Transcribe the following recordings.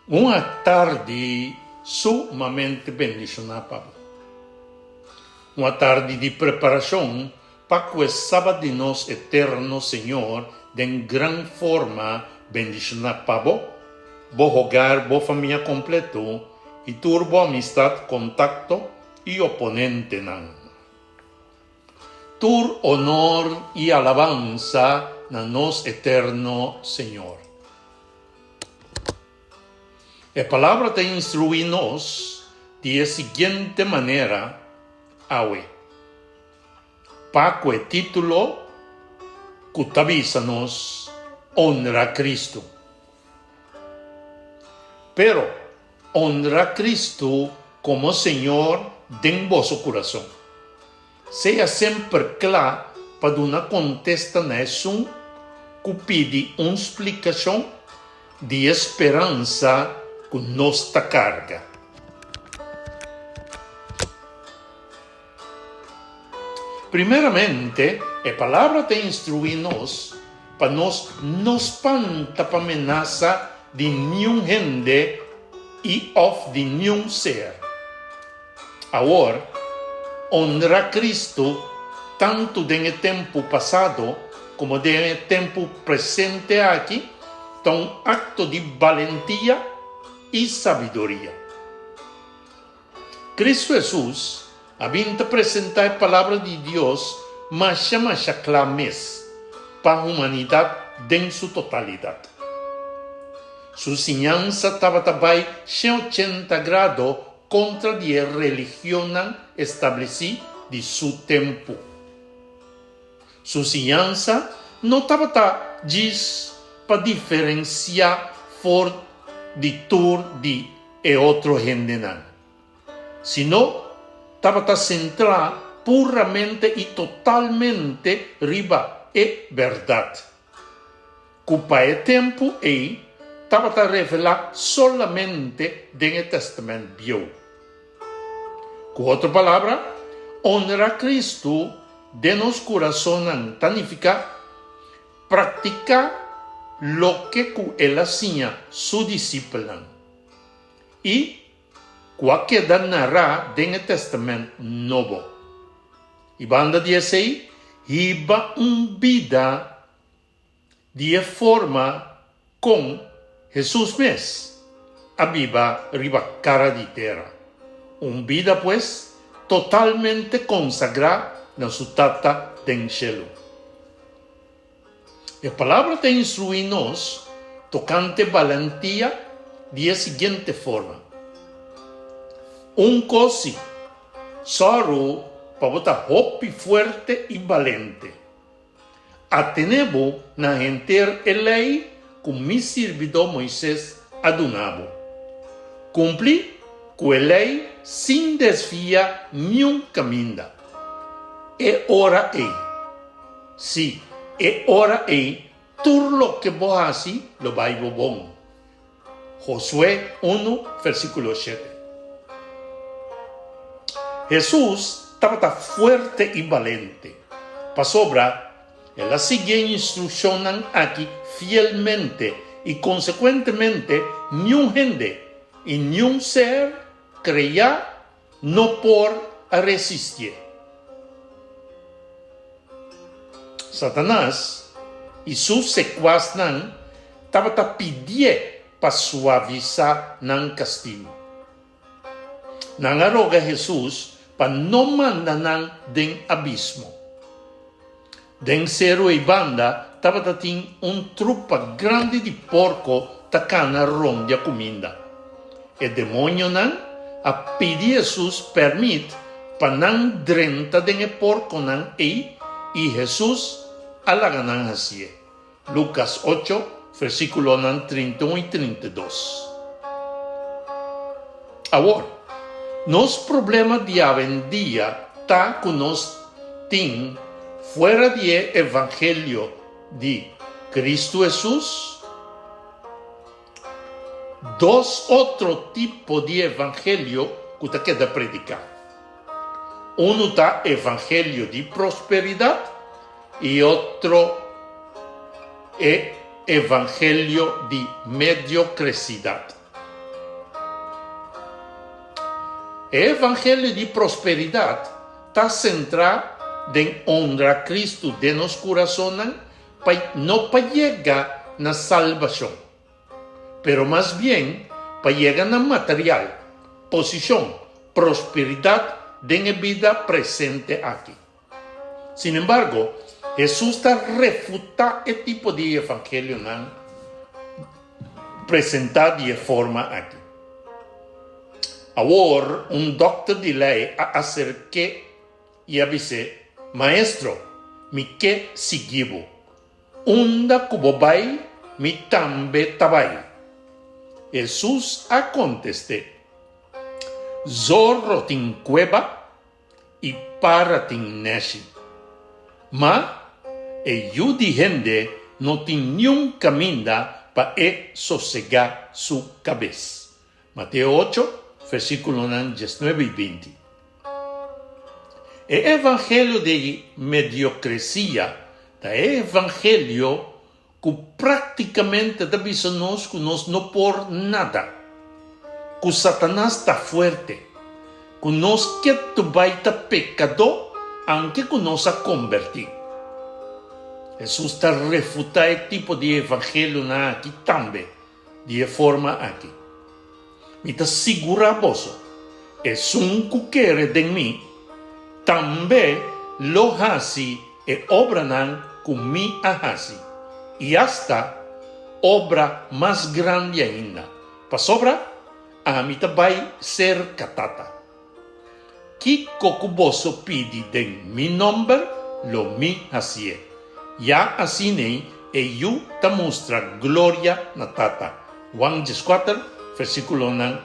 Un atardi sumamente bendishoná pa bo. Un atardi di preparashon pa ku e Sabat di nos Eterno Señor den gran forma bendishoná pa bo, bo hogar, bo famia kompleto i tur bo amistat, kontakto i oponentenan. Tur honor i alabansa na nos Eterno Señor. E Palabra ta instruí nos di e siguiente manera awe, Pa ku e título ku ta bisa nos Honra Cristo. Pero honra Cristo komo Señor den boso kurason. Sea semper kla pa duna kontesta na esun ku pidi un splikashon di e speransa ku nos ta karga. Primeramente, e Palabra ta instruí nos pa nos no spanta pa menasa di niun hende i òf di niun ser. Awor, onra Cristo tantu den e tempu pasado como den e tempu presente aki ta un acto di balentia i sabiduria. Cristo Jesus a bin ta presentá e Palabra di Dios masha masha cla mes pa humanidad den su totalidad. Su siñansa tabata bai 180 grado kontra di e religionnan establesí di su tempu. Su siñansa no tabata djis pa diferensiá for di tur di e otro hendenan, sino tabata sentrá puramente i totalmente riba e bèrdat. Ku pa e tempu ei tabata revelá solamente den e Tèstamènt Bieu. Ku otro palabra, onra Kristu den nos kurasonnan ta nifiká praktiká loke ku el a siña su disipelnan i ku a keda nará den e Tèstamènt Nobo. I banda di esei, hiba un bida Di e forma kon Hesus mes a biba riba kara di tera, un bida pues totalmente konsagrá na su Tata den shelu. E Palabra ta instruí nos tokante balentia di e siguiente forma, Un kos si, sòru pa bo ta hopi fuerte i balente. Atené bo na henter e lei ku mi sirbidó Moises a duna bo. Kumpli ku e lei sin desvia niun kaminda. E ora ei, sí, e ora ei tur loke bo hasi lo bai bo bon. Josué unu, versíkulo shete. Hesus tabata fuerte i balente, pasobra el a sigui e instrukshonnan aki fielmente i konsekuentemente niun hende i niun ser kreá no por a resistié. Satanas i su sekuasnan tabata pidié pa suavisá nan kastigu. Nan a roga Hesus pa no manda nan den abismo. Den seru eibanda tabata tin un trupa grandi di porko ta kana rondia kuminda. E demonionan a pidi Hesus pèrmit pa nan drenta den e porkonan ei i Hesus a laga nan hasié. Lukas ocho, versíkulonan 31 i 32. Awor, nos problema di awendia ta ku nos tin, fuera di e evangelio di Kristu Hesus, dos otro tipo di evangelio ku ta keda prediká. Unu ta evangelio di prosperidat i otro e evangelio di mediokresidat. E evangelio di prosperidat ta sentrá den honra Kristu den nos kurasonnan pa no pa yega na salbashon, pero mas bien pa yega na material, posishon, prosperidat den e bida presente aki. Sinembargo, Hesus ta refutá e tipo di evangelionan presentá di e forma aki. Awor un dòkter di lei a aserk'é i a bis'é, Maestro, mi ke sigui bo. Unda ku bo bai, mi tambe ta bai. Hesus a kontest'é, Zorro tin kueba i para tin nèshi. Ma e Yu di hende no tin niun kaminda pa e sosegá su kabes. Mateo ocho, versíkulonan diesnuebe i binti. E evangelio di mediokresia ta e evangelio ku práktikamente ta bisa nos ku nos no por nada, ku Satanas ta fuerte, ku nos ketu bai ta pekadó anke ku nos a kombertí. Hesus ta refutá e tipo di evangelionan aki tambe di e forma aki, Mi ta sigurá boso, esun ku kere den mi, tambe lo hasi e obranan ku mi a hasi, i asta obra mas grandi ainda, pasobra ami ta bai serka Tata. Kiko ku boso pidi den mi nòmber, lo mi hasié. Ya asin'ei e Yu ta mustra gloria na Tata. Juan dieskuater, versíkulonan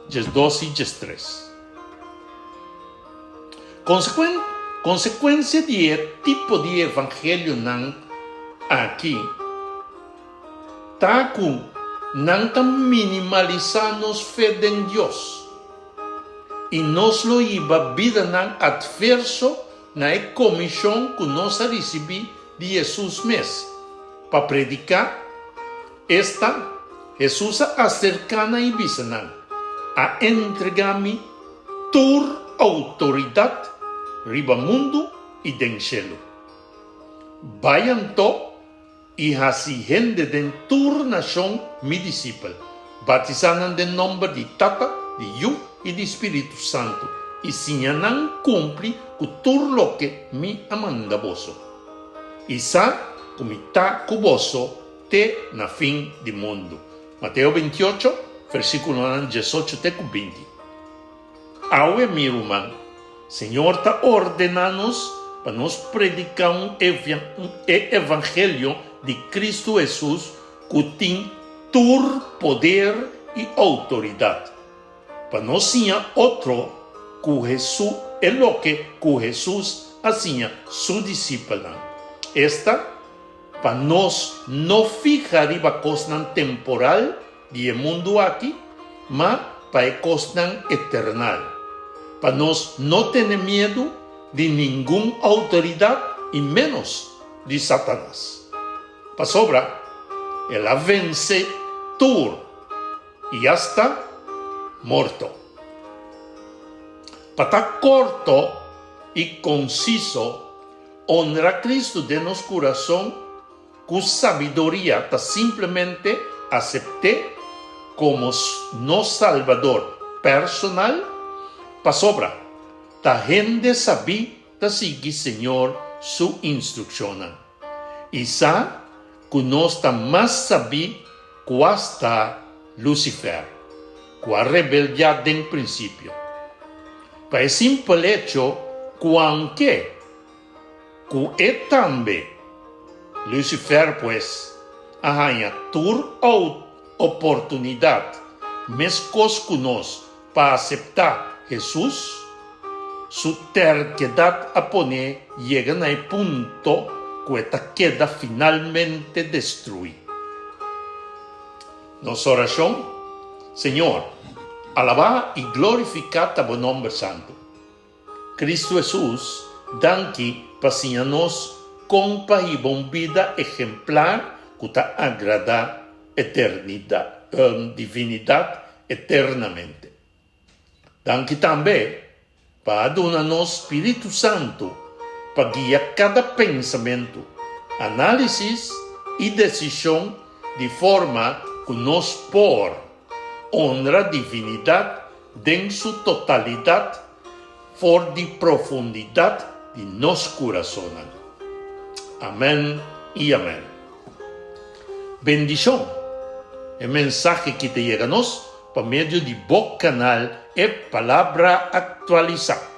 diesdos i diestres. Konsekuen, konsekuensia di e tipo di evangelionan aki ta ku nan ta minimalisá nos fe den Dios. I nos lo hiba bidanan atverso na e komishon ku nos a risibí di Hesus mes, pa prediká, esta, Hesus a aserká nan i bisa nan, A entregá mi tur outoridat riba mundu i den shelu. Bai anto I hasi hende den tur nashon mi disipel, batisá nan den nòmber di Tata, di Yu i di Spiritu Santu, i siña nan kumpli ku tur loke mi a manda boso. I sa ku mi ta ku boso te na fin di mundu. Mateo bintiocho, versíkulonan diesocho te ku binti. Awe, mi ruman, Señor ta ordená nos pa nos prediká un e evangelio di Cristo Hesus ku tin tur poder i outoridat, pa nos siña otro ku Hesu e loke ku Hesus a siña su disipelnan, esta, pa nos no fiha riba kosnan temporal di e mundu aki, ma pa e kosnan eternal, pa nos no tene miedu di ningun outoridat i ménos di Satanas. Pasobra el a vense tur i asta morto. Pa ta korto i konsiso, honra Kristu den nos kurason Ku sabiduria ta simplemente asept'é komo nos Salbador personal, pasobra ta hende sabí ta sigui Señor su instrukshonnan i sa ku nos ta mas sabí ku asta Lucifer, ku a rebeldiá den prinsipio. Pa e simpel echo ku aunke Ku e tambe. Lucifer pues a haña tur oportunidat meskos ku nos pa aseptá Hesus. Su terkedat a pon'é yega na e punto ku e ta keda finalmente destruí. Nos orashon, Señor, alabá i glorifiká ta bo nòmber santu. Cristo Hesus, danki pa siña nos kon pa hiba un bida ehemplar ku ta agradá eternidad, Divinidad eternamente. Danki tambe pa a duna nos Spiritu Santu pa guia kada pensamentu, análisis i desishon di forma ku nos por honra Divinidat den su totalidat for di profundidat di nos kurasonnan. Amèn i amèn. Bendishon! E mensahe ki ta yega nos pa medio di bo kanal E Palabra Aktualisá.